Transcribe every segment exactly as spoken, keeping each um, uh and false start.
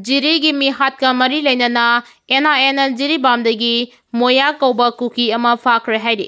ꯖꯤꯔꯤꯒꯤ ꯃꯤꯍꯥꯠꯀ ꯃꯔꯤ ꯂꯩꯅꯅ ꯑꯦꯟ ꯑꯥꯏ ꯑꯦꯅ ꯖꯤꯔꯤꯕꯥꯝꯗꯒꯤ ꯃꯣꯌꯥ ꯀꯧꯕ ꯀꯨꯀꯤ ꯑꯃ ꯐꯥꯈ꯭ꯔꯦ ꯍꯥꯏꯔꯤ꯫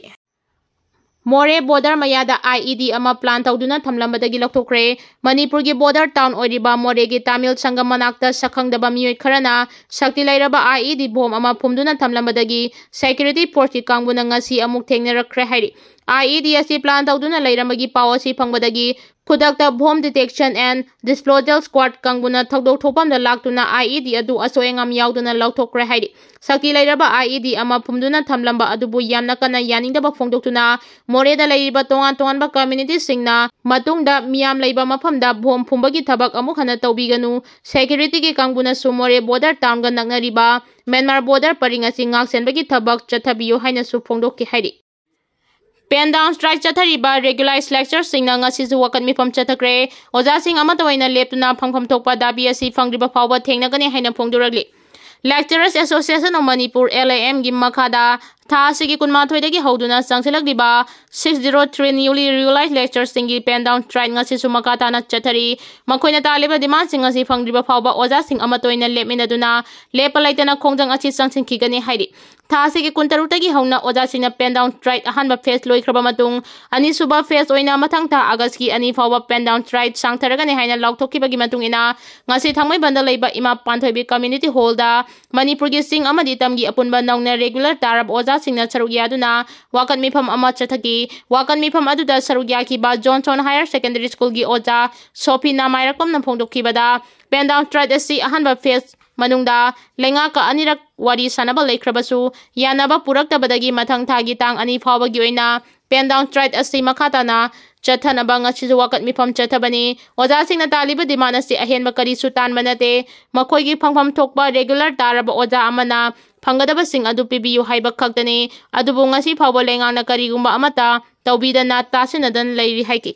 ꯃꯣꯔꯦ ꯕꯣꯔꯗꯔ ꯃꯌꯥꯗ ꯑꯥꯏ ꯏ ꯗꯤ ꯑꯃ ꯄ꯭ꯂꯥꯟ ꯇꯧꯗꯨꯅ ꯊꯝꯂꯝꯕꯗꯒꯤ ꯂꯧꯊꯣꯛꯈ꯭ꯔꯦ꯫ ꯃꯅꯤꯄꯨꯔꯒꯤ ꯕꯣꯔꯗꯔ ꯇꯥꯎꯟ ꯑꯣꯏꯔꯤꯕ ꯃꯣꯔꯦꯒꯤ ꯇꯥꯃꯤꯜ ꯁꯪꯒꯝ ꯃꯅꯥꯛꯇ ꯁꯛꯈꯪꯗꯕ ꯃꯤꯑꯣꯏ ꯈꯔꯅ ꯁꯛꯇꯤ ꯂꯩꯔꯕ ꯑꯥꯏ ꯏ ꯗꯤ ꯕꯣꯝ ꯑꯃ ꯐꯨꯝꯗꯨꯅ ꯊꯝꯂꯝꯕꯗꯒꯤ ꯁꯦꯀ꯭ꯌꯨꯔꯤꯇꯤ ꯐꯣꯔꯁꯀꯤ ꯀꯥꯡꯕꯨꯅ ꯉꯁꯤ ꯑꯃꯨꯛ ꯊꯦꯡꯅꯔꯛꯈ꯭ꯔꯦ ꯍꯥꯏꯔꯤ꯫ ꯑꯥꯏ ꯏ ꯗꯤ ꯑꯁꯤ ꯄ꯭ꯂꯥꯟ ꯇꯧꯗꯨꯅ ꯂꯩꯔꯝꯕꯒꯤ ꯄꯥꯎ ꯑꯁꯤ ꯐꯪꯕꯗꯒꯤ ꯈꯨꯗꯛꯇ Bomb Detection and Disposal Squad ꯀꯥꯡꯕꯨꯅ ꯊꯧꯗꯣꯛ ꯊꯣꯛꯐꯝꯗ ꯂꯥꯛꯇꯨꯅ ꯑꯥꯏ ꯏ ꯗꯤ ꯑꯗꯨ ꯑꯁꯣꯏ ꯑꯉꯥꯝ ꯌꯥꯎꯗꯅ ꯂꯧꯊꯣꯛꯈ꯭ꯔꯦ ꯍꯥꯏꯔꯤ꯫ ꯁꯛꯇꯤ ꯂꯩꯔꯕ ꯑꯥꯏ ꯏ ꯗꯤ ꯑꯃ ꯐꯨꯝꯗꯨꯅ ꯊꯝꯂꯝꯕ ꯑꯗꯨꯕꯨ ꯌꯥꯝꯅ ꯀꯟꯅ ꯌꯥꯅꯤꯡꯗꯕ ꯐꯣꯡꯗꯣꯛꯇꯨꯅ ꯃꯣꯔꯦꯗ ꯂꯩꯔꯤꯕ ꯇꯣꯉꯥꯟ ꯇꯣꯉꯥꯟꯕ ꯀꯝꯃ꯭ꯌꯨꯅꯤꯇꯤꯁꯤꯡꯅ ꯃꯇꯨꯡꯗ ꯃꯤꯌꯥꯝ ꯂꯩꯕ ꯃꯐꯝꯗ ꯕꯣꯝ ꯐꯨꯝꯕꯒꯤ ꯊꯕꯛ ꯑꯃꯨꯛ ꯍꯟꯅ ꯇꯧꯕꯤꯒꯅꯨ, ꯁꯦꯀ꯭ꯌꯨꯔꯤꯇꯤꯒꯤ ꯀꯥꯡꯕꯨꯅꯁꯨ ꯃꯣꯔꯦ ꯕꯣꯔꯗꯔ ꯇꯥꯎꯟꯒ ꯅꯛꯅꯔꯤꯕ ꯃ꯭ꯌꯥꯟꯃꯥꯔ ꯕꯣꯔꯗꯔ ꯄꯔꯤꯡ ꯑꯁꯤ ꯉꯥꯛꯁꯦꯟꯕꯒꯤ ꯊꯕꯛ ꯆꯠꯊꯕꯤꯌꯨ ꯍꯥꯏꯅꯁꯨ ꯐꯣꯡꯗꯣꯛꯈꯤ ꯍꯥꯏꯔꯤ꯫ Pen Down Strike ꯆꯠꯊꯔꯤꯕ ꯔꯦꯒꯨꯂꯔ ꯂꯦꯛꯆꯔꯁꯤꯡꯅ ꯉꯁꯤꯁꯨ ꯋꯥꯀꯠ ꯃꯤꯐꯝ ꯆꯠꯊꯈ꯭ꯔꯦ꯫ ꯑꯣꯖꯥꯁꯤꯡ ꯑꯃꯠꯇ ꯑꯣꯏꯅ ꯂꯦꯞꯇꯨꯅ ꯐꯪꯐꯝ ꯊꯣꯛꯄ ꯗꯥꯕꯤ ꯑꯁꯤ ꯐꯪꯗ꯭ꯔꯤꯕ ꯐꯥꯎꯕ ꯊꯦꯡꯅꯒꯅꯤ ꯍꯥꯏꯅ ꯐꯣꯡꯗꯣꯔꯛꯂꯤ꯫ Lecturers Association of Manipur, L A M ꯒꯤ ꯃꯈꯥꯗ ꯊꯥ ꯑꯁꯤꯒꯤ ꯀꯨꯟꯃꯥꯊꯣꯏꯗꯒꯤ ꯍꯧꯗꯨꯅ ꯆꯪꯁꯤꯜꯂꯛꯂꯤꯕ six zero three newly regularized lecturerꯁꯤꯡꯒꯤ Pen Down Strike ꯉꯁꯤꯁꯨ ꯃꯈꯥ ꯇꯥꯅ ꯆꯠꯊꯔꯤ꯫ ꯃꯈꯣꯏꯅ ꯇꯥꯜꯂꯤꯕ ꯗꯤꯃꯥꯟꯁꯤꯡ ꯑꯁꯤ ꯐꯪꯗ꯭ꯔꯤꯕ ꯐꯥꯎꯕ ꯑꯣꯖꯥꯁꯤꯡ ꯑꯃꯠꯇ ꯑꯣꯏꯅ ꯂꯦꯞꯃꯤꯟꯅꯗꯨꯅ ꯂꯦꯞꯄ ꯂꯩꯇꯅ ꯈꯣꯡꯖꯪ ꯑꯁꯤ ꯆꯪꯁꯤꯟꯈꯤꯒꯅꯤ ꯍꯥꯏꯔꯤ꯫ ꯊꯥ ꯑꯁꯤꯒꯤ ꯀꯨꯟꯇꯔꯨꯛꯇꯒꯤ ꯍꯧꯅ ꯑꯣꯖꯥꯁꯤꯡꯅ Pen Down Strike ꯑꯍꯥꯟꯕ phase ꯂꯣꯏꯈ꯭ꯔꯕ ꯃꯇꯨꯡ, ꯑꯅꯤꯁꯨꯕ phase ꯑꯣꯏꯅ ꯃꯊꯪ ꯊꯥ ꯑꯥꯒꯁꯀꯤ ꯑꯅꯤ ꯐꯥꯎꯕ Pen Down Strike ꯁꯥꯡꯊꯔꯒꯅꯤ ꯍꯥꯏꯅ ꯂꯥꯎꯊꯣꯛꯈꯤꯕꯒꯤ ꯃꯇꯨꯡ ꯏꯟꯅ, ꯉꯁꯤ ꯊꯥꯡꯃꯩꯕꯟꯗ ꯂꯩꯕ ꯏꯃꯥ ꯄꯥꯟꯊꯣꯏꯕꯤ Community Hallꯗ ꯃꯅꯤꯄꯨꯔꯒꯤ ꯆꯤꯡ ꯑꯃꯗꯤ ꯇꯝꯒꯤ ꯑꯄꯨꯟꯕ ꯅꯧꯅ regular ꯇꯥꯔꯕ ꯑꯣꯖꯥꯁꯤꯡꯅ ꯁꯔꯨꯛ ꯌꯥꯗꯨꯅ ꯋꯥꯀꯠ ꯃꯤꯐꯝ ꯑꯃ ꯆꯠꯊꯈꯤ꯫ ꯋꯥꯀꯠ ꯃꯤꯐꯝ ꯑꯗꯨꯗ ꯁꯔꯨꯛ ꯌꯥꯈꯤꯕ Johnson Higher Secondary Schoolꯒꯤ ꯑꯣꯖꯥ ꯁꯣꯐꯤꯅꯥ ꯃꯥꯏꯔꯥꯛꯄꯝꯅ ꯐꯣꯡꯗꯣꯛꯈꯤꯕꯗ, Pen Down Strike ꯑꯁꯤ ꯑꯍꯥꯟꯕ phase ꯃꯅꯨꯡꯗ ꯂꯩꯉꯥꯛꯀ ꯑꯅꯤꯔꯛ ꯋꯥꯔꯤ ꯁꯥꯅꯕ ꯂꯩꯈ꯭ꯔꯕꯁꯨ, ꯌꯥꯅꯕ ꯄꯨꯔꯛꯇꯕꯗꯒꯤ ꯃꯊꯪ ꯊꯥꯒꯤ ꯇꯥꯡ ꯑꯅꯤ ꯐꯥꯎꯕꯒꯤ ꯑꯣꯏꯅ Pen Down Strike ꯑꯁꯤ ꯃꯈꯥ ꯇꯥꯅ ꯆꯠꯊꯅꯕ ꯉꯁꯤꯁꯨ ꯋꯥꯀꯠ ꯃꯤꯐꯝ ꯆꯠꯊꯕꯅꯤ꯫ ꯑꯣꯖꯥꯁꯤꯡꯅ ꯇꯥꯜꯂꯤꯕ demand ꯑꯁꯤ ꯑꯍꯦꯟꯕ ꯀꯔꯤꯁꯨ ꯇꯥꯟꯕ ꯅꯠꯇꯦ꯫ ꯃꯈꯣꯏꯒꯤ ꯐꯪꯐꯝ ꯊꯣꯛꯄ regular ꯇꯥꯔꯕ ꯑꯣꯖꯥ ꯑꯃꯅ ꯐꯪꯒꯗꯕꯁꯤꯡ ꯑꯗꯨ ꯄꯤꯕꯤꯌꯨ ꯍꯥꯏꯕ ꯈꯛꯇꯅꯤ꯫ ꯑꯗꯨꯕꯨ ꯉꯁꯤ ꯐꯥꯎꯕ ꯂꯩꯉꯥꯛꯅ ꯀꯔꯤꯒꯨꯝꯕ ꯑꯃꯠꯇ ꯇꯧꯕꯤꯗꯅ ꯇꯥꯁꯤꯟꯅꯗꯅ ꯂꯩꯔꯤ ꯍꯥꯏꯈꯤ꯫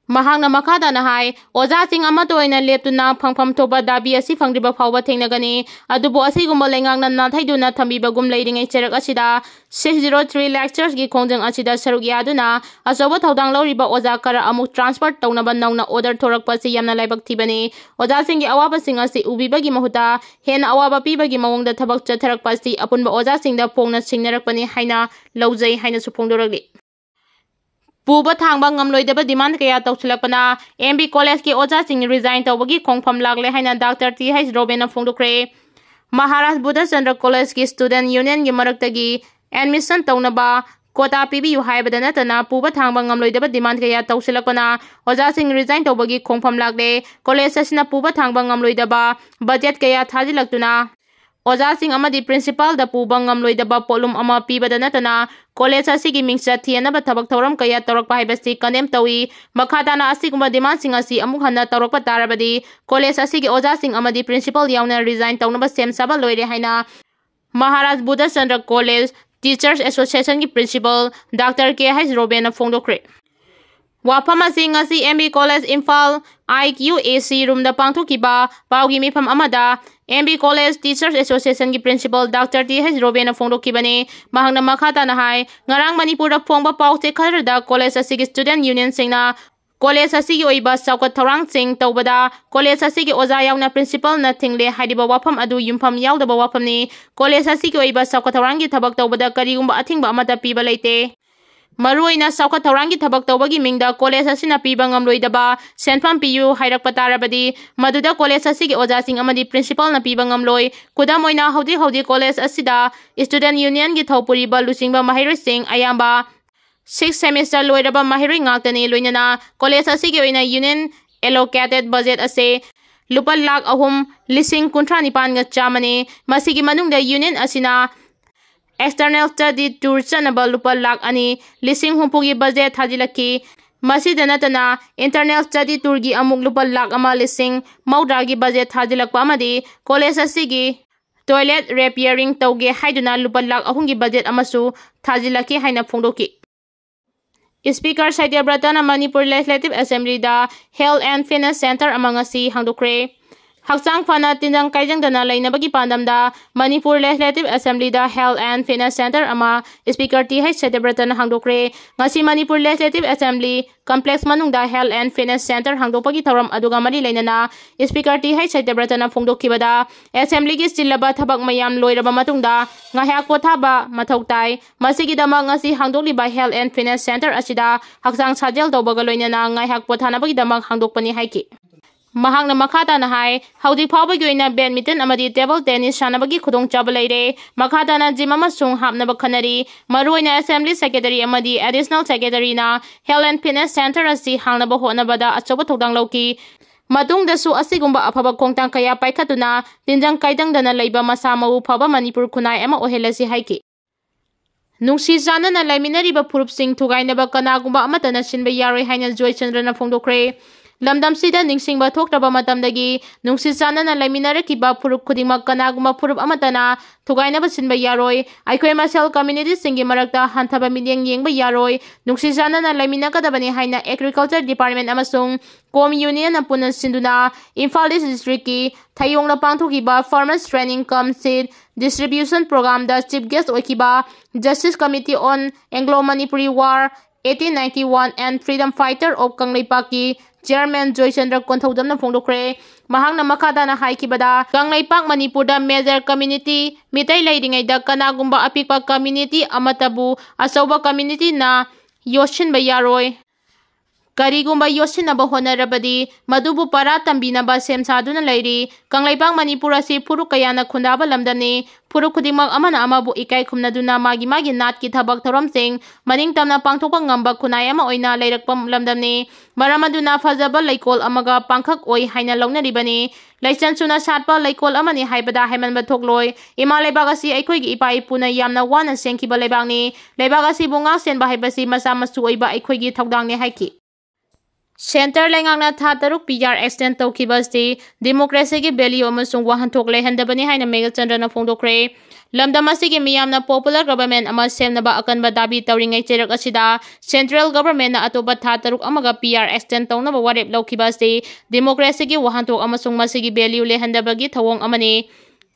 ꯃꯍꯥꯛꯅ ꯃꯈꯥ ꯇꯥꯅ ꯍꯥꯏ, ꯑꯣꯖꯥꯁꯤꯡ ꯑꯃꯠꯇ ꯑꯣꯏꯅ ꯂꯦꯞꯇꯨꯅ ꯐꯪꯐꯝ ꯊꯣꯛꯄ ꯗꯥꯕꯤ ꯑꯁꯤ ꯐꯪꯗ꯭ꯔꯤꯕ ꯐꯥꯎꯕ ꯊꯦꯡꯅꯒꯅꯤ꯫ ꯑꯗꯨꯕꯨ ꯑꯁꯤꯒꯨꯝꯕ ꯂꯩꯉꯥꯛꯅ ꯅꯥꯊꯩꯗꯨꯅ ꯊꯝꯕꯤꯕꯒꯨꯝ ꯂꯩꯔꯤꯉꯩ ꯆꯩꯔꯛ ꯑꯁꯤꯗ six zero three lectures ꯀꯤ ꯈꯣꯡꯖꯪ ꯑꯁꯤꯗ ꯁꯔꯨꯛ ꯌꯥꯗꯨꯅ ꯑꯆꯧꯕ ꯊꯧꯗꯥꯡ ꯂꯧꯔꯤꯕ ꯑꯣꯖꯥ ꯈꯔ ꯑꯃꯨꯛ transfer ꯇꯧꯅꯕ ꯅꯧꯅ order ꯊꯣꯔꯛꯄ ꯑꯁꯤ ꯌꯥꯝꯅ ꯂꯥꯏꯕꯛ ꯊꯤꯕꯅꯤ꯫ ꯑꯣꯖꯥꯁꯤꯡꯒꯤ ꯑꯋꯥꯕꯁꯤꯡ ꯑꯁꯤ ꯎꯕꯤꯕꯒꯤ ꯃꯍꯨꯠꯇ ꯍꯦꯟꯅ ꯑꯋꯥꯕ ꯄꯤꯕꯒꯤ ꯃꯑꯣꯡꯗ ꯊꯕꯛ ꯆꯠꯊꯔꯛꯄ ꯑꯁꯤ ꯑꯄꯨꯟꯕ ꯑꯣꯖꯥꯁꯤꯡꯗ ꯐꯣꯡꯅ ꯁꯤꯡꯅꯔꯛꯄꯅꯤ ꯍꯥꯏꯅ ꯂꯧꯖꯩ ꯍꯥꯏꯅꯁꯨ ꯐꯣꯡꯗꯣꯔꯛꯂꯤ꯫ ꯄꯨꯕ ꯊꯥꯡꯕ ꯉꯝꯂꯣꯏꯗꯕ demand ꯀꯌꯥ ꯇꯧꯁꯤꯜꯂꯛꯄꯅ M B College ꯀꯤ ꯑꯣꯖꯥꯁꯤꯡ resign ꯇꯧꯕꯒꯤ ꯈꯣꯡꯐꯝ ꯂꯥꯛꯂꯦ ꯍꯥꯏꯅ ꯗꯥꯛꯇꯔ ꯇꯤ ꯍꯩꯆ ꯔꯣꯕꯦꯟꯅ ꯐꯣꯡꯗꯣꯛꯈ꯭ꯔꯦ꯫ ꯃꯍꯥꯔꯥꯖ ꯕꯨꯙꯆꯟꯗ꯭ꯔ College ꯀꯤ student union ꯒꯤ ꯃꯔꯛꯇꯒꯤ admission ꯇꯧꯅꯕ quota ꯄꯤꯕꯤꯌꯨ ꯍꯥꯏꯕꯗ ꯅꯠꯇꯅ ꯄꯨꯕ ꯊꯥꯡꯕ ꯉꯝꯂꯣꯏꯗꯕ demand ꯀꯌꯥ ꯇꯧꯁꯤꯜꯂꯛꯄꯅ ꯑꯣꯖꯥꯁꯤꯡ resign ꯇꯧꯕꯒꯤ ꯈꯣꯡꯐꯝ ꯂꯥꯛꯂꯦ꯫ College ꯑꯁꯤꯅ ꯄꯨꯕ ꯊꯥꯡꯕ ꯉꯝꯂꯣꯏꯗꯕ budget ꯀꯌꯥ ꯊꯥꯖꯤꯜꯂꯛꯇꯨꯅ ꯑꯣꯖꯥꯁꯤꯡ ꯑꯃꯗꯤ principal ꯗ ꯄꯨꯕ ꯉꯝꯂꯣꯏꯗꯕ ꯄꯣꯠꯂꯨꯝ ꯑꯃ ꯄꯤꯕꯗ ꯅꯠꯇꯅ college ꯑꯁꯤꯒꯤ ꯃꯤꯡꯆꯠ ꯊꯤꯍꯟꯅꯕ ꯊꯕꯛ ꯊꯧꯔꯝ ꯀꯌꯥ ꯇꯧꯔꯛꯄ ꯍꯥꯏꯕꯁꯤ condemn ꯇꯧꯏ꯫ ꯃꯈꯥ ꯇꯥꯅ ꯑꯁꯤꯒꯨꯝꯕ demand ꯁꯤꯡ ꯑꯁꯤ ꯑꯃꯨꯛ ꯍꯟꯅ ꯇꯧꯔꯛꯄ ꯇꯥꯔꯕꯗꯤ college ꯑꯁꯤꯒꯤ ꯑꯣꯖꯥꯁꯤꯡ ꯑꯃꯗꯤ principal ꯌꯥꯎꯅ resign ꯇꯧꯅꯕ ꯁꯦꯝ ꯁꯥꯕ ꯂꯣꯏꯔꯦ ꯍꯥꯏꯅ Maharaj Budhachandra College Teachers Association ꯒꯤ principal ꯗꯥꯛꯇꯔ ꯀꯦ ꯍꯩꯆ ꯔꯣꯕꯦꯟꯅ ꯐꯣꯡꯗꯣꯛꯈ꯭ꯔꯦ꯫ ꯋꯥꯐꯝ ꯑꯁꯤ ꯉꯁꯤ M B College Imphal I Q A C room ꯗ ꯄꯥꯡꯊꯣꯛꯈꯤꯕ ꯄꯥꯎꯒꯤ ꯃꯤꯐꯝ ꯑꯃꯗ M B College Teachers Association ꯒꯤ principal ꯗꯥꯛꯇꯔ ꯇꯤ ꯍꯩꯆ ꯔꯣꯕꯦꯟꯅ ꯐꯣꯡꯗꯣꯛꯈꯤꯕꯅꯤ꯫ ꯃꯍꯥꯛꯅ ꯃꯈꯥ ꯇꯥꯅ ꯍꯥꯏ, ꯉꯔꯥꯡ ꯃꯅꯤꯄꯨꯔꯗ ꯐꯣꯡꯕ ꯄꯥꯎ ꯆꯦ ꯈꯔꯗ college ꯑꯁꯤꯒꯤ student union ꯁꯤꯡꯅ college ꯑꯁꯤꯒꯤ ꯑꯣꯏꯕ ꯆꯥꯎꯈꯠ ꯊꯧꯔꯥꯡꯁꯤꯡ ꯇꯧꯕꯗ college ꯑꯁꯤꯒꯤ ꯑꯣꯖꯥ ꯌꯥꯎꯅ principal ꯅ ꯊꯤꯡꯂꯦ ꯍꯥꯏꯔꯤꯕ ꯋꯥꯐꯝ ꯑꯗꯨ ꯌꯨꯝꯐꯝ ꯌꯥꯎꯗꯕ ꯋꯥꯐꯝꯅꯤ꯫ College ꯑꯁꯤꯒꯤ ꯑꯣꯏꯕ ꯆꯥꯎꯈꯠ ꯊꯧꯔꯥꯡꯒꯤ ꯊꯕꯛ ꯇꯧꯕꯗ ꯀꯔꯤꯒꯨꯝꯕ ꯑꯊꯤꯡꯕ ꯑꯃꯠꯇ ꯄꯤꯕ ꯂꯩꯇꯦ꯫ ꯃꯔꯨꯑꯣꯏꯅ ꯆꯥꯎꯈꯠ ꯊꯧꯔꯥꯡꯒꯤ ꯊꯕꯛ ꯇꯧꯕꯒꯤ ꯃꯤꯡꯗ college ꯑꯁꯤꯅ ꯄꯤꯕ ꯉꯝꯂꯣꯏꯗꯕ ꯁꯦꯟꯐꯝ ꯄꯤꯌꯨ ꯍꯥꯏꯔꯛꯄ ꯇꯥꯔꯕꯗꯤ, ꯃꯗꯨꯗ college ꯑꯁꯤꯒꯤ ꯑꯣꯖꯥꯁꯤꯡ ꯑꯃꯗꯤ principal ꯅ ꯄꯤꯕ ꯉꯝꯂꯣꯏ꯫ ꯈꯨꯗꯝ ꯑꯣꯏꯅ, ꯍꯧꯖꯤꯛ ꯍꯧꯖꯤꯛ college ꯑꯁꯤꯗ student union ꯒꯤ ꯊꯧ ꯄꯨꯔꯤꯕ ꯂꯨꯆꯤꯡꯕ ꯃꯍꯩꯔꯣꯏꯁꯤꯡ ꯑꯌꯥꯝꯕ sixth semester ꯂꯣꯏꯔꯕ ꯃꯍꯩꯔꯣꯏ ꯉꯥꯛꯇꯅꯤ꯫ ꯂꯣꯏꯅꯅ college ꯑꯁꯤꯒꯤ ꯑꯣꯏꯅ union allocated budget ꯑꯁꯤ ꯂꯨꯄꯥ ꯂꯥꯈ ꯑꯍꯨꯝ ꯂꯤꯁꯤꯡ ꯀꯨꯟꯊ꯭ꯔꯥ ꯅꯤꯄꯥꯟꯒ ꯆꯥꯝꯃꯅꯤ꯫ ꯃꯁꯤꯒꯤ ꯃꯅꯨꯡꯗ union ꯑꯁꯤꯅ external study tour ꯆꯠꯅꯕ ꯂꯨꯄꯥ ꯂꯥꯈ ꯑꯅꯤ ꯂꯤꯁꯤꯡ ꯍꯨꯝꯐꯨꯒꯤ budget ꯊꯥꯖꯤꯜꯂꯛꯈꯤ꯫ ꯃꯁꯤꯗ ꯅꯠꯇꯅ internal study tour ꯒꯤ ꯑꯃꯨꯛ ꯂꯨꯄꯥ ꯂꯥꯈ ꯑꯃ ꯂꯤꯁꯤꯡ ꯃꯧꯗ꯭ꯔꯥꯒꯤ budget ꯊꯥꯖꯤꯜꯂꯛꯄ ꯑꯃꯗꯤ college ꯑꯁꯤꯒꯤ toilet repairing ꯇꯧꯒꯦ ꯍꯥꯏꯗꯨꯅ ꯂꯨꯄꯥ ꯂꯥꯈ ꯑꯍꯨꯝꯒꯤ budget ꯑꯃꯁꯨ ꯊꯥꯖꯤꯜꯂꯛꯈꯤ ꯍꯥꯏꯅ ꯐꯣꯡꯗꯣꯛꯈꯤ꯫ Speaker ꯁꯇ꯭ꯌꯕ꯭ꯔꯇꯅ ꯃꯅꯤꯄꯨꯔ Legislative Assemblyꯗ Health and Fitness Centre ꯑꯃ ꯉꯁꯤ ꯍꯥꯡꯗꯣꯛꯈ꯭ꯔꯦ꯫ ꯍꯛꯆꯥꯡ ꯐꯅ ꯇꯤꯟꯖꯪ ꯀꯥꯏꯖꯪꯗꯅ ꯂꯩꯅꯕꯒꯤ ꯄꯥꯟꯗꯝꯗ ꯃꯅꯤꯄꯨꯔ Legislative Assemblyꯗ Health and Fitness Centre ꯑꯃ Speaker ꯇꯤ ꯍꯩꯆ ꯁꯇ꯭ꯌꯕ꯭ꯔꯇꯅ ꯍꯥꯡꯗꯣꯛꯈ꯭ꯔꯦ꯫ ꯉꯁꯤ ꯃꯅꯤꯄꯨꯔ Legislative Assembly Complex ꯃꯅꯨꯡꯗ Health and Fitness Centre ꯍꯥꯡꯗꯣꯛꯄꯒꯤ ꯊꯧꯔꯝ ꯑꯗꯨꯒ ꯃꯔꯤ ꯂꯩꯅꯅ Speaker ꯇꯤ ꯍꯩꯆ ꯁꯇ꯭ꯌꯕ꯭ꯔꯇꯅ ꯐꯣꯡꯗꯣꯛꯈꯤꯕꯗ, Assemblyꯒꯤ ꯆꯤꯜꯂꯕ ꯊꯕꯛ ꯃꯌꯥꯝ ꯂꯣꯏꯔꯕ ꯃꯇꯨꯡꯗ ꯉꯥꯏꯍꯥꯛ ꯄꯣꯊꯥꯕ ꯃꯊꯧ ꯇꯥꯏ꯫ ꯃꯁꯤꯒꯤꯗꯃꯛ ꯉꯁꯤ ꯍꯥꯡꯗꯣꯛꯂꯤꯕ Health and Fitness Centre ꯑꯁꯤꯗ ꯍꯛꯆꯥꯡ ꯁꯥꯖꯦꯜ ꯇꯧꯕꯒ ꯂꯣꯏꯅꯅ ꯉꯥꯏꯍꯥꯛ ꯄꯣꯊꯥꯅꯕꯒꯤꯗꯃꯛ ꯍꯥꯡꯗꯣꯛꯄꯅꯤ ꯍꯥꯏꯈꯤ꯫ ꯃꯍꯥꯛꯅ ꯃꯈꯥ ꯇꯥꯅ ꯍꯥꯏ, ꯍꯧꯖꯤꯛ ꯐꯥꯎꯕꯒꯤ ꯑꯣꯏꯅ badminton ꯑꯃꯗꯤ table tennis ꯁꯥꯟꯅꯕꯒꯤ ꯈꯨꯗꯣꯡꯆꯥꯕ ꯂꯩꯔꯦ꯫ ꯃꯈꯥ ꯇꯥꯅ gym ꯑꯃꯁꯨ ꯍꯥꯞꯅꯕ ꯈꯟꯅꯔꯤ꯫ ꯃꯔꯨꯑꯣꯏꯅ Assembly Secretary ꯑꯃꯗꯤ Additional Secretaryꯅ Health and Fitness Centre ꯑꯁꯤ ꯍꯥꯡꯅꯕ ꯍꯣꯠꯅꯕꯗ ꯑꯆꯧꯕ ꯊꯧꯗꯥꯡ ꯂꯧꯈꯤ꯫ ꯃꯇꯨꯡꯗꯁꯨ ꯑꯁꯤꯒꯨꯝꯕ ꯑꯐꯕ ꯈꯣꯡꯊꯥꯡ ꯀꯌꯥ ꯄꯥꯏꯈꯠꯇꯨꯅ ꯇꯤꯟꯖꯪ ꯀꯥꯏꯖꯪꯗꯅ ꯂꯩꯕ ꯃꯁꯥ ꯃꯎ ꯐꯕ ꯃꯅꯤꯄꯨꯔ ꯈꯨꯟꯅꯥꯏ ꯑꯃ ꯑꯣꯏꯍꯜꯂꯁꯤ ꯍꯥꯏꯈꯤ꯫ ꯅꯨꯡꯁꯤ ꯆꯥꯟꯅꯅ ꯂꯩꯃꯤꯟꯅꯔꯤꯕ ꯐꯨꯔꯨꯞꯁꯤꯡ ꯊꯨꯒꯥꯏꯅꯕ ꯀꯅꯥꯒꯨꯝꯕ ꯑꯃꯠꯇꯅ ꯁꯤꯟꯕ ꯌꯥꯔꯣꯏ ꯍꯥꯏꯅ ꯖꯣꯏꯆꯟꯗ꯭ꯔꯅ ꯐꯣꯡꯗꯣꯛꯈ꯭ꯔꯦ꯫ ꯂꯝꯗꯝꯁꯤꯗ ꯅꯤꯡꯁꯤꯡꯕ ꯊꯣꯛꯇ꯭ꯔꯕ ꯃꯇꯝꯗꯒꯤ ꯅꯨꯡꯁꯤ ꯆꯥꯟꯅꯅ ꯂꯩꯃꯤꯟꯅꯔꯛꯈꯤꯕ ꯐꯨꯔꯨꯞ ꯈꯨꯗꯤꯡꯃꯛ ꯀꯅꯥꯒꯨꯝꯕ ꯐꯨꯔꯨꯞ ꯑꯃꯠꯇꯅ ꯊꯨꯒꯥꯏꯅꯕ ꯁꯤꯟꯕ ꯌꯥꯔꯣꯏ꯫ ꯑꯩꯈꯣꯏ ꯃꯁꯦꯜ communityꯁꯤꯡꯒꯤ ꯃꯔꯛꯇ ꯍꯟꯊꯕ ꯃꯤꯠꯌꯦꯡ ꯌꯦꯡꯕ ꯌꯥꯔꯣꯏ꯫ ꯅꯨꯡꯁꯤ ꯆꯥꯟꯅꯅ ꯂꯩꯃꯤꯟꯅꯒꯗꯕꯅꯤ ꯍꯥꯏꯅ Agriculture Department ꯑꯃꯁꯨꯡ COMM Union ꯄꯨꯟꯅ ꯁꯤꯟꯗꯨꯅ ꯏꯝꯐꯥꯜ East Districtꯀꯤ ꯊꯌꯣꯡꯗ ꯄꯥꯡꯊꯣꯛꯈꯤꯕ Farmers Training cum Seed Distribution Programꯗ Chief Guest ꯑꯣꯏꯈꯤꯕ Justice Committee on Anglo-Manipuri War eighteen ninety-one and Freedom Fighter of ꯀꯪꯂꯩꯄꯥꯛꯀꯤ Chairman ꯖꯣꯏꯆꯟꯗ꯭ꯔ ꯀꯣꯟꯊꯧꯖꯝꯅ ꯐꯣꯡꯗꯣꯛꯈ꯭ꯔꯦ꯫ ꯃꯍꯥꯛꯅ ꯃꯈꯥ ꯇꯥꯅ ꯍꯥꯏꯈꯤꯕꯗ, ꯀꯪꯂꯩꯄꯥꯛ ꯃꯅꯤꯄꯨꯔꯗ major community ꯃꯤꯇꯩ ꯂꯩꯔꯤꯉꯩꯗ ꯀꯅꯥꯒꯨꯝꯕ ꯑꯄꯤꯛꯄ community ꯑꯃꯠꯇꯕꯨ ꯑꯆꯧꯕ communityꯅ ꯌꯣꯠꯁꯤꯟꯕ ꯌꯥꯔꯣꯏ꯫ ꯀꯔꯤꯒꯨꯝꯕ ꯌꯣꯠꯁꯤꯟꯅꯕ ꯍꯣꯠꯅꯔꯕꯗꯤ ꯃꯗꯨꯕꯨ ꯄꯔꯥ ꯇꯝꯕꯤꯅꯕ ꯁꯦꯝ ꯁꯥꯗꯨꯅ ꯂꯩꯔꯤ꯫ ꯀꯪꯂꯩꯄꯥꯛ ꯃꯅꯤꯄꯨꯔ ꯑꯁꯤ ꯐꯨꯔꯨꯞ ꯀꯌꯥꯅ ꯈꯨꯟꯗꯥꯕ ꯂꯝꯗꯝꯅꯤ꯫ ꯐꯨꯔꯨꯞ ꯈꯨꯗꯤꯡꯃꯛ ꯑꯃꯅ ꯑꯃꯕꯨ ꯏꯀꯥꯏ ꯈꯨꯝꯅꯗꯨꯅ ꯃꯥꯒꯤ ꯃꯥꯒꯤ ꯅꯥꯠꯀꯤ ꯊꯕꯛ ꯊꯧꯔꯝꯁꯤꯡ ꯃꯅꯤꯡ ꯇꯝꯅ ꯄꯥꯡꯊꯣꯛꯄ ꯉꯝꯕ ꯈꯨꯟꯅꯥꯏ ꯑꯃ ꯑꯣꯏꯅ ꯂꯩꯔꯛꯄ ꯂꯝꯗꯝꯅꯤ꯫ ꯃꯔꯝ ꯑꯗꯨꯅ ꯐꯖꯕ ꯂꯩꯀꯣꯜ ꯑꯃꯒ ꯄꯥꯡꯈꯛ ꯑꯣꯏ ꯍꯥꯏꯅ ꯂꯧꯅꯔꯤꯕꯅꯤ꯫ ꯂꯩꯆꯟ ꯁꯨꯅ ꯁꯥꯠꯄ ꯂꯩꯀꯣꯜ ꯑꯃꯅꯤ ꯍꯥꯏꯕꯗ ꯍꯥꯏꯃꯟꯕ ꯊꯣꯛꯂꯣꯏ꯫ ꯏꯃꯥ ꯂꯩꯕꯥꯛ ꯑꯁꯤ ꯑꯩꯈꯣꯏꯒꯤ ꯏꯄꯥ ꯏꯄꯨꯅ ꯌꯥꯝꯅ ꯋꯥꯅ ꯁꯦꯝꯈꯤꯕ ꯂꯩꯕꯥꯛꯅꯤ꯫ ꯂꯩꯕꯥꯛ ꯑꯁꯤꯕꯨ ꯉꯥꯛ ꯁꯦꯟꯕ ꯍꯥꯏꯕꯁꯤ ꯃꯆꯥ ꯃꯁꯨ ꯑꯣꯏꯕ ꯑꯩꯈꯣꯏꯒꯤ ꯊꯧꯗꯥꯡꯅꯤ ꯍꯥꯏꯈꯤ꯫ Centre ꯂꯩꯉꯥꯛꯅ ꯊꯥ ꯇꯔꯨꯛ P R extend ꯇꯧꯈꯤꯕ ꯑꯁꯤ democracyꯒꯤ value ꯑꯃꯁꯨꯡ ꯋꯥꯍꯟꯊꯣꯛ ꯂꯩꯍꯟꯗꯕꯅꯤ ꯍꯥꯏꯅ ꯃꯦꯘꯆꯟꯗ꯭ꯔꯅ ꯐꯣꯡꯗꯣꯛꯈ꯭ꯔꯦ꯫ ꯂꯝꯗꯝ ꯑꯁꯤꯒꯤ ꯃꯤꯌꯥꯝꯅ popular government ꯑꯃ ꯁꯦꯝꯅꯕ ꯑꯀꯟꯕ ꯗꯥꯕꯤ ꯇꯧꯔꯤꯉꯩ ꯆꯩꯔꯛ ꯑꯁꯤꯗ central governmentꯅ ꯑꯇꯣꯞꯄ ꯊꯥ ꯇꯔꯨꯛ ꯑꯃꯒ P R extend ꯇꯧꯅꯕ ꯋꯥꯔꯦꯞ ꯂꯧꯈꯤꯕ ꯑꯁꯤ democracyꯒꯤ ꯋꯥꯍꯟꯊꯣꯛ ꯑꯃꯁꯨꯡ ꯃꯁꯤꯒꯤ value ꯂꯩꯍꯟꯗꯕꯒꯤ ꯊꯧꯑꯣꯡ ꯑꯃꯅꯤ꯫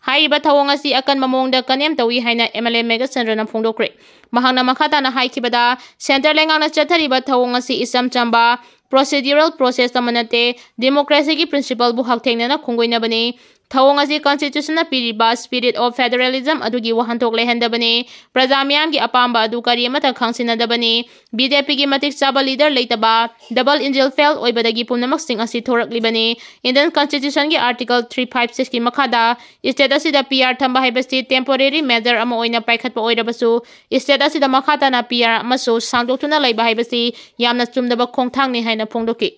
ꯍꯥꯏꯔꯤꯕ ꯊꯧꯑꯣꯡ ꯑꯁꯤ ꯑꯀꯟꯕ ꯃꯑꯣꯡꯗ condemn ꯇꯧꯏ ꯍꯥꯏꯅ M L A ꯃꯦꯘꯆꯟꯗ꯭ꯔꯅ ꯐꯣꯡꯗꯣꯛꯈ꯭ꯔꯦ꯫ ꯃꯍꯥꯛꯅ ꯃꯈꯥ ꯇꯥꯅ ꯍꯥꯏꯈꯤꯕꯗ, centre ꯂꯩꯉꯥꯛꯅ ꯆꯠꯊꯔꯤꯕ ꯊꯧꯑꯣꯡ ꯑꯁꯤ ꯏꯆꯝ ꯆꯝꯕ procedural process ꯑꯃ ꯅꯠꯇꯦ, democracyꯒꯤ principleꯕꯨ ꯍꯛꯊꯦꯡꯅꯅ ꯈꯣꯡꯒꯣꯏꯅꯕꯅꯤ꯫ ꯊꯧꯑꯣꯡ ꯑꯁꯤ constitutionꯅ ꯄꯤꯔꯤꯕ spirit of federalism ꯑꯗꯨꯒꯤ ꯋꯥꯍꯟꯊꯣꯛ ꯂꯩꯍꯟꯗꯕꯅꯤ꯫ ꯄ꯭ꯔꯖꯥ ꯃꯤꯌꯥꯝꯒꯤ ꯑꯄꯥꯝꯕ ꯑꯗꯨ ꯀꯔꯤ ꯑꯃꯠꯇ ꯈꯪꯁꯤꯟꯅꯗꯕꯅꯤ꯫ BJPꯒꯤ ꯃꯇꯤꯛ ꯆꯥꯕ leader ꯂꯩꯇꯕ, double engine fail ꯑꯣꯏꯕꯗꯒꯤ ꯄꯨꯝꯅꯃꯛꯁꯤꯡ ꯑꯁꯤ ꯊꯣꯔꯛꯂꯤꯕꯅꯤ꯫ Indian Constitutionꯒꯤ Article three five sixꯀꯤ ꯃꯈꯥꯗ state ꯑꯁꯤꯗ P R ꯊꯝꯕ ꯍꯥꯏꯕꯁꯤ temporary measure ꯑꯃ ꯑꯣꯏꯅ ꯄꯥꯏꯈꯠꯄ ꯑꯣꯏꯔꯕꯁꯨ, state ꯑꯁꯤꯗ ꯃꯈꯥ ꯇꯥꯅ P R ꯑꯃꯁꯨ ꯁꯥꯡꯗꯣꯛꯇꯨꯅ ꯂꯩꯕ ꯍꯥꯏꯕꯁꯤ ꯌꯥꯝꯅ ꯆꯨꯝꯗꯕ ꯈꯣꯡꯊꯥꯡꯅꯤ ꯍꯥꯏꯅ ꯐꯣꯡꯗꯣꯛꯈꯤ꯫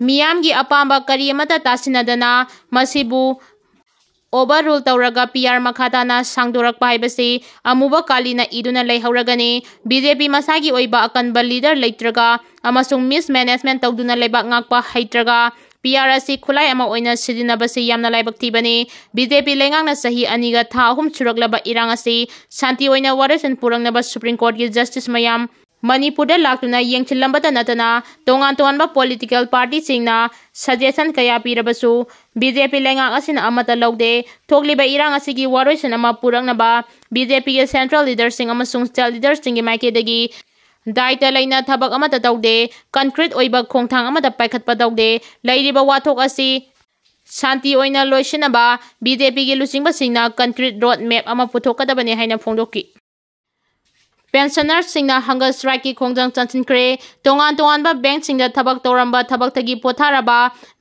ꯃꯤꯌꯥꯝꯒꯤ ꯑꯄꯥꯝꯕ ꯀꯔꯤ ꯑꯃꯠꯇ ꯇꯥꯁꯤꯟꯅꯗꯅ ꯃꯁꯤꯕꯨ overrule ꯇꯧꯔꯒ P R ꯃꯈꯥ ꯇꯥꯅ ꯁꯥꯡꯗꯣꯔꯛꯄ ꯍꯥꯏꯕꯁꯤ ꯑꯃꯨꯕ ꯀꯥꯂꯤꯅ ꯏꯗꯨꯅ ꯂꯩꯍꯧꯔꯒꯅꯤ꯫ BJP ꯃꯁꯥꯒꯤ ꯑꯣꯏꯕ ꯑꯀꯟꯕ leader ꯂꯩꯇ꯭ꯔꯒ ꯑꯃꯁꯨꯡ mismanagement ꯇꯧꯗꯨꯅ ꯂꯩꯕꯥꯛ ꯉꯥꯛꯄ ꯍꯩꯇ꯭ꯔꯒ P R ꯑꯁꯤ ꯈꯨꯠꯂꯥꯏ ꯑꯃ ꯑꯣꯏꯅ ꯁꯤꯖꯤꯟꯅꯕꯁꯤ ꯌꯥꯝꯅ ꯂꯥꯏꯕꯛ ꯊꯤꯕꯅꯤ꯫ BJP ꯂꯩꯉꯥꯛꯅ ꯆꯍꯤ ꯑꯅꯤꯒ ꯊꯥ ꯑꯍꯨꯝ ꯁꯨꯔꯛꯂꯕ ꯏꯔꯥꯡ ꯑꯁꯤ ꯁꯥꯟꯇꯤ ꯑꯣꯏꯅ ꯋꯥꯔꯣꯏꯁꯤꯟ ꯄꯨꯔꯛꯅꯕ Supreme Courtꯀꯤ justice ꯃꯌꯥꯝ ꯃꯅꯤꯄꯨꯔꯗ ꯂꯥꯛꯇꯨꯅ ꯌꯦꯡꯁꯤꯜꯂꯝꯕꯇ ꯅꯠꯇꯅ ꯇꯣꯉꯥꯟ ꯇꯣꯉꯥꯟꯕ political partyꯁꯤꯡꯅ suggestion ꯀꯌꯥ ꯄꯤꯔꯕꯁꯨ BJP ꯂꯩꯉꯥꯛ ꯑꯁꯤꯅ ꯑꯃꯠꯇ ꯂꯧꯗꯦ꯫ ꯊꯣꯛꯂꯤꯕ ꯏꯔꯥꯡ ꯑꯁꯤꯒꯤ ꯋꯥꯔꯣꯏꯁꯤꯟ ꯑꯃ ꯄꯨꯔꯛꯅꯕ BJPꯒꯤ central leaderꯁꯤꯡ ꯑꯃꯁꯨꯡ state leaderꯁꯤꯡꯒꯤ ꯃꯥꯏꯀꯩꯗꯒꯤ ꯗꯥꯏꯇ ꯂꯩꯅ ꯊꯕꯛ ꯑꯃꯠꯇ ꯇꯧꯗꯦ꯫ Concrete ꯑꯣꯏꯕ ꯈꯣꯡꯊꯥꯡ ꯑꯃꯠꯇ ꯄꯥꯏꯈꯠꯄ ꯇꯧꯗꯦ꯫ ꯂꯩꯔꯤꯕ ꯋꯥꯊꯣꯛ ꯑꯁꯤ ꯁꯥꯟꯇꯤ ꯑꯣꯏꯅ ꯂꯣꯏꯁꯤꯟꯅꯕ BJPꯒꯤ ꯂꯨꯆꯤꯡꯕꯁꯤꯡꯅ concrete road map ꯑꯃ ꯄꯨꯊꯣꯛꯀꯗꯕꯅꯤ ꯍꯥꯏꯅ ꯐꯣꯡꯗꯣꯛꯈꯤ꯫ Pensionerꯁꯤꯡꯅ hunger strikeꯀꯤ ꯈꯣꯡꯖꯪ ꯆꯪꯁꯤꯟꯈ꯭ꯔꯦ꯫ ꯇꯣꯉꯥꯟ ꯇꯣꯉꯥꯟꯕ bankꯁꯤꯡꯗ ꯊꯕꯛ ꯇꯧꯔꯝꯕ ꯊꯕꯛꯇꯒꯤ ꯄꯣꯊꯥꯔꯕ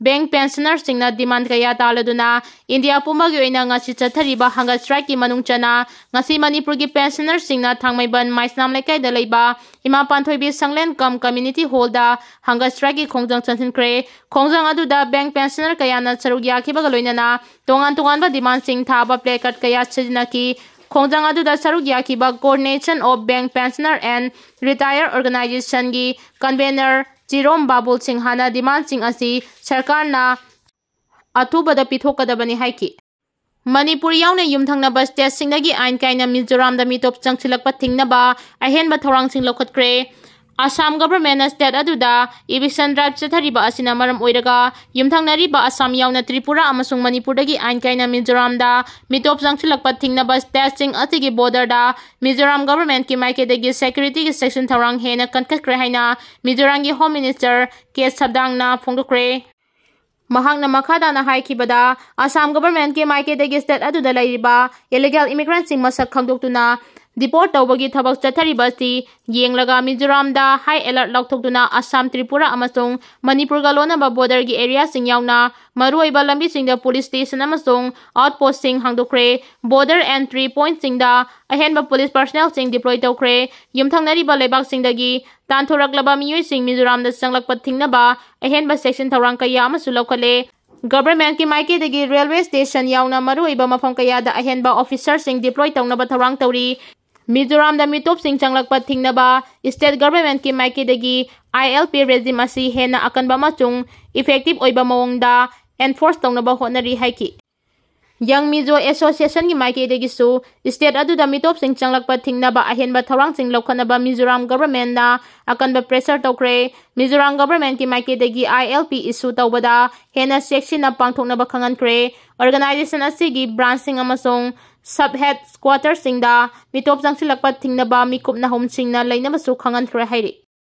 bank pensionerꯁꯤꯡꯅ demand ꯀꯌꯥ ꯇꯥꯜꯂꯗꯨꯅ ꯏꯟꯗꯤꯌꯥ ꯄꯨꯝꯕꯒꯤ ꯑꯣꯏꯅ ꯉꯁꯤ ꯆꯠꯊꯔꯤꯕ hunger strikeꯀꯤ ꯃꯅꯨꯡ ꯆꯟꯅ ꯉꯁꯤ ꯃꯅꯤꯄꯨꯔꯒꯤ pensionerꯁꯤꯡꯅ ꯊꯥꯡꯃꯩꯕꯟ ꯃꯥꯏꯁꯅꯥꯝ ꯂꯩꯀꯥꯏꯗ ꯂꯩꯕ ꯏꯃꯥ ꯄꯥꯟꯊꯣꯏꯕꯤ ꯁꯪꯂꯦꯟ cum community hallꯗ hunger strikeꯀꯤ ꯈꯣꯡꯖꯪ ꯆꯪꯁꯤꯟꯈ꯭ꯔꯦ꯫ ꯈꯣꯡꯖꯪ ꯑꯗꯨꯗ bank pensioner ꯀꯌꯥꯅ ꯁꯔꯨꯛ ꯌꯥꯈꯤꯕꯒ ꯂꯣꯏꯅꯅ ꯇꯣꯉꯥꯟ ꯇꯣꯉꯥꯟꯕ demandꯁꯤꯡ ꯊꯥꯕ placard ꯀꯌꯥ ꯁꯤꯖꯤꯟꯅꯈꯤ꯫ ꯈꯣꯡꯖꯪ ꯑꯗꯨꯗ ꯁꯔꯨꯛ ꯌꯥꯈꯤꯕ Coordination of Bank Pensioner and Retire Organizationꯒꯤ convener ꯆꯤꯔꯣꯝ ꯕꯥꯕꯨꯜ ꯁꯤꯡꯍꯅ ꯗꯤꯃꯥꯟꯁꯤꯡ ꯑꯁꯤ ꯁꯔꯀꯥꯔꯅ ꯑꯊꯨꯕꯗ ꯄꯤꯊꯣꯛꯀꯗꯕꯅꯤ ꯍꯥꯏꯈꯤ꯫ ꯃꯅꯤꯄꯨꯔ ꯌꯥꯎꯅ ꯌꯨꯝꯊꯪꯅꯕ ꯁ꯭ꯇꯦꯠꯁꯤꯡꯗꯒꯤ ꯑꯥꯏꯟ ꯀꯥꯏꯅ ꯃꯤꯖꯣꯔꯥꯝꯗ ꯃꯤꯇꯣꯞ ꯆꯪꯁꯤꯜꯂꯛꯄ ꯊꯤꯡꯅꯕ ꯑꯍꯦꯟꯕ ꯊꯧꯔꯥꯡꯁꯤꯡ ꯂꯧꯈꯠꯈ꯭ꯔꯦ꯫ ꯑꯁꯥꯝ ꯒꯚꯔꯟꯃꯦꯟꯠꯅ ꯁ꯭ꯇꯦꯠ ꯑꯗꯨꯗ ꯏꯚꯤꯛꯁꯟ ꯗ꯭ꯔꯥꯏꯚ ꯆꯠꯊꯔꯤꯕ ꯑꯁꯤꯅ ꯃꯔꯝ ꯑꯣꯏꯔꯒ ꯌꯨꯝꯊꯪꯅꯔꯤꯕ ꯑꯁꯥꯝ ꯌꯥꯎꯅ ꯇ꯭ꯔꯤꯄꯨꯔꯥ ꯑꯃꯁꯨꯡ ꯃꯅꯤꯄꯨꯔꯗꯒꯤ ꯑꯥꯏꯟ ꯀꯥꯏꯅ ꯃꯤꯖꯣꯔꯥꯝꯗ ꯃꯤꯇꯣꯞ ꯆꯪꯁꯤꯜꯂꯛꯄ ꯊꯤꯡꯅꯕ ꯁ꯭ꯇꯦꯠꯁꯤꯡ ꯑꯁꯤꯒꯤ ꯕꯣꯔꯗꯔꯗ ꯃꯤꯖꯣꯔꯥꯝ ꯒꯚꯔꯟꯃꯦꯟꯠꯀꯤ ꯃꯥꯏꯀꯩꯗꯒꯤ ꯁꯦꯀ꯭ꯌꯨꯔꯤꯇꯤꯒꯤ ꯁꯦꯛꯁꯟ ꯊꯧꯔꯥꯡ ꯍꯦꯟꯅ ꯀꯟꯈꯠꯈ꯭ꯔꯦ ꯍꯥꯏꯅ ꯃꯤꯖꯣꯔꯥꯝꯒꯤ ꯍꯣꯝ ꯃꯤꯅꯤꯁꯇꯔ ꯀꯦ ꯁꯕꯗꯥꯡꯅ ꯐꯣꯡꯗꯣꯛꯈ꯭ꯔꯦ꯫ ꯃꯍꯥꯛꯅ ꯃꯈꯥ ꯇꯥꯅ ꯍꯥꯏꯈꯤꯕꯗ, ꯑꯁꯥꯝ ꯒꯚꯔꯟꯃꯦꯟꯠꯀꯤ ꯃꯥꯏꯀꯩꯗꯒꯤ ꯁ꯭ꯇꯦꯠ ꯑꯗꯨꯗ ꯂꯩꯔꯤꯕ ꯏꯂꯤꯒꯦꯜ ꯏꯃꯤꯒ꯭ꯔꯦꯟꯠꯁꯤꯡ ꯃꯁꯛ ꯈꯪꯗꯣꯛꯇꯨꯅ ꯗꯤꯄꯣꯔꯠ ꯇꯧꯕꯒꯤ ꯊꯕꯛ ꯆꯠꯊꯔꯤꯕ ꯑꯁꯤ ꯌꯦꯡꯂꯒ ꯃꯤꯖꯣꯔꯥꯝꯗ ꯍꯥꯏ ꯑꯦꯂꯔꯠ ꯂꯥꯎꯊꯣꯛꯇꯨꯅ ꯑꯁꯥꯝ, ꯇ꯭ꯔꯤꯄꯨꯔꯥ ꯑꯃꯁꯨꯡ ꯃꯅꯤꯄꯨꯔꯒ ꯂꯣꯟꯅꯕ ꯕꯣꯔꯗꯔꯒꯤ ꯑꯦꯔꯤꯌꯥꯁꯤꯡ ꯌꯥꯎꯅ ꯃꯔꯨꯑꯣꯏꯕ ꯂꯝꯕꯤꯁꯤꯡꯗ ꯄꯨꯂꯤꯁ ꯁ꯭ꯇꯦꯁꯟ ꯑꯃꯁꯨꯡ ꯑꯥꯎꯠꯄꯣꯁ꯭ꯠꯁꯤꯡ ꯍꯥꯡꯗꯣꯛꯈ꯭ꯔꯦ꯫ ꯕꯣꯔꯗꯔ ꯑꯦꯟꯇ꯭ꯔꯤ ꯄꯣꯏꯟꯠꯁꯤꯡꯗ ꯑꯍꯦꯟꯕ ꯄꯨꯂꯤꯁ ꯄꯔꯁꯅꯦꯜꯁꯤꯡ ꯗꯤꯄ꯭ꯂꯣꯏ ꯇꯧꯈ꯭ꯔꯦ꯫ ꯌꯨꯝꯊꯪꯅꯔꯤꯕ ꯂꯩꯕꯥꯛꯁꯤꯡꯗꯒꯤ ꯇꯥꯟꯊꯣꯔꯛꯂꯕ ꯃꯤꯑꯣꯏꯁꯤꯡ ꯃꯤꯖꯣꯔꯥꯝꯗ ꯆꯪꯂꯛꯄ ꯊꯤꯡꯅꯕ ꯑꯍꯦꯟꯕ ꯁꯦꯛꯁꯟ ꯊꯧꯔꯥꯡ ꯀꯌꯥ ꯑꯃꯁꯨ ꯂꯧꯈꯠꯂꯦ꯫ ꯒꯚꯔꯟꯃꯦꯟꯠꯀꯤ ꯃꯥꯏꯀꯩꯗꯒꯤ ꯔꯦꯜꯋꯦ ꯁ꯭ꯇꯦꯁꯟ ꯌꯥꯎꯅ ꯃꯔꯨꯑꯣꯏꯕ ꯃꯐꯝ ꯀꯌꯥꯗ ꯑꯍꯦꯟꯕ ꯑꯣꯐꯤꯁꯔꯁꯤꯡ ꯗꯤꯄ꯭ꯂꯣꯏ ꯇꯧꯅꯕ ꯊꯧꯔꯥꯡ ꯇꯧꯔꯤ꯫ ꯃꯤꯖꯣꯔꯥꯝꯗ ꯃꯤꯇꯣꯞꯁꯤꯡ ꯆꯪꯂꯛꯄ ꯊꯤꯡꯅꯕ ꯁ꯭ꯇꯦꯠ ꯒꯚꯔꯟꯃꯦꯟꯠꯀꯤ ꯃꯥꯏꯀꯩꯗꯒꯤ ꯑꯥꯏ ꯑꯦꯜ ꯄꯤ ꯔꯦꯖꯤꯝ ꯑꯁꯤ ꯍꯦꯟꯅ ꯑꯀꯟꯕ ꯑꯃꯁꯨꯡ ꯏꯐꯦꯛꯇꯤꯚ ꯑꯣꯏꯕ ꯃꯑꯣꯡꯗ ꯑꯦꯟꯐꯣꯔꯁ ꯇꯧꯅꯕ ꯍꯣꯠꯅꯔꯤ ꯍꯥꯏꯈꯤ꯫ ꯌꯪ ꯃꯤꯖꯣ ꯑꯦꯁꯣꯁꯤꯌꯦꯁꯟꯒꯤ ꯃꯥꯏꯀꯩꯗꯒꯤꯁꯨ ꯁ꯭ꯇꯦꯠ ꯑꯗꯨꯗ ꯃꯤꯇꯣꯞꯁꯤꯡ ꯆꯪꯂꯛꯄ ꯊꯤꯡꯅꯕ ꯑꯍꯦꯟꯕ ꯊꯧꯔꯥꯡꯁꯤꯡ ꯂꯧꯈꯠꯅꯕ ꯃꯤꯖꯣꯔꯥꯝ ꯒꯚꯔꯟꯃꯦꯟꯠꯅ ꯑꯀꯟꯕ ꯄ꯭ꯔꯦꯁꯔ ꯇꯧꯈ꯭ꯔꯦ꯫ ꯃꯤꯖꯣꯔꯥꯝ ꯒꯚꯔꯟꯃꯦꯟꯠꯀꯤ ꯃꯥꯏꯀꯩꯗꯒꯤ ꯑꯥꯏ ꯑꯦꯜ ꯄꯤ ꯏꯁꯨ ꯇꯧꯕꯗ ꯍꯦꯟꯅ ꯆꯦꯛꯁꯤꯟꯅ ꯄꯥꯡꯊꯣꯛꯅꯕ ꯈꯪꯍꯟꯈ꯭ꯔꯦ꯫ ꯑꯣꯔꯒꯅꯥꯏꯖꯦꯁꯟ ꯑꯁꯤꯒꯤ ꯕ꯭ꯔꯥꯟꯆꯁꯤꯡ ꯑꯃꯁꯨꯡ ꯁꯕ ꯍꯦꯗ ꯀ꯭ꯋꯥꯇꯔꯁꯤꯡꯗ ꯃꯤꯇꯣꯞ ꯆꯪꯁꯤꯜꯂꯛꯄ ꯊꯤꯡꯅꯕ ꯃꯤꯀꯨꯞ ꯅꯍꯨꯝꯁꯤꯡꯅ ꯂꯩꯅꯕꯁꯨ ꯈꯪꯍꯟꯈ꯭ꯔꯦ ꯍꯥꯏꯔꯤ꯫